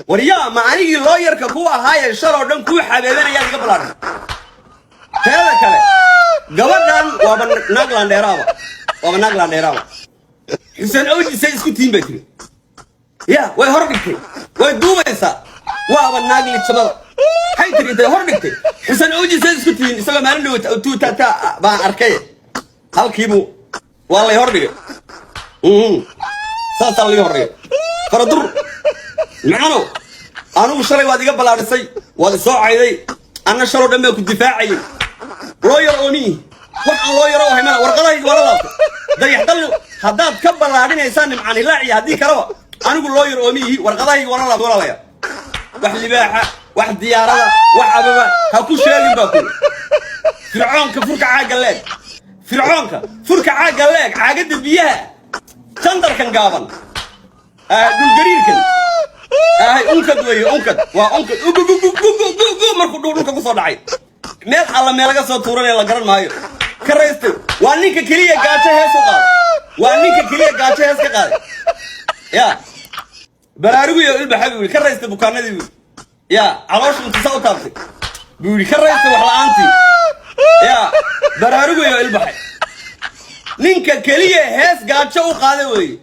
Waryaa, ma anigii lawyerka ku ahaaye shaloo dhan kuu xabeebanayaad iga ballaadhay? Teeda kale, gabadhan waaba naag laandheeraaba, waaba naag laandheeraaba. Xuseen Awjisay isku tihiin bay tiri. Ya, way hor dhigtay, way duubaysaa. Waaba naag lijamada. Maxay tiri intay hor dhigtay? Xuseen Awjisay isku tihiin, isagoo maalin dhow tuutata baan arkay. Halkiibuu waa lay hor dhigay. Saasaa laga hor dhigay faradur macanow. Anigu shalay waad iga ballaadhisay, waad isoo cayday, anna shaloo dhan baan ku difaacayay. Lawyer oo mihi, wax aan lawyer oo ahay mana. Warqadahayga waa la laabtay. Dayaxdallu haddaad ka ballaadhinaysaan Nimcaan Hilaac iyo haddii kaleba, anigu lawyer oo miihi. Warqadahayga waa la laabtay, walaalaya. Wax libaaxa, wax diyaarada, wax ababa ha ku sheegin baa kuli. Fircoonka furka caagga leeg, fircoonka furka caagga leeg, caagadda biyaha, jandarkan gaaban, dhulgariirkan ahay, unkad weeye, unkad waa unkad. Ugugugugugugu markuu dhulka kusoo dhacay, meel alla meel laga soo tuuranaya la garan maayo. Ka raystay waa ninka keliya gaajo hees u qaaday, waa ninka keliya gaajo hees ka qaaday. Ya baraaruguyo ilbaxa buu yidhi, ka raystay bukaanadii buu ya caloosha intisa u taabtay buu yidhi, ka raystay wax la-aantii. Ya baraaruguyo ilbaxay, ninka keliya hees gaajo u qaaday weeye.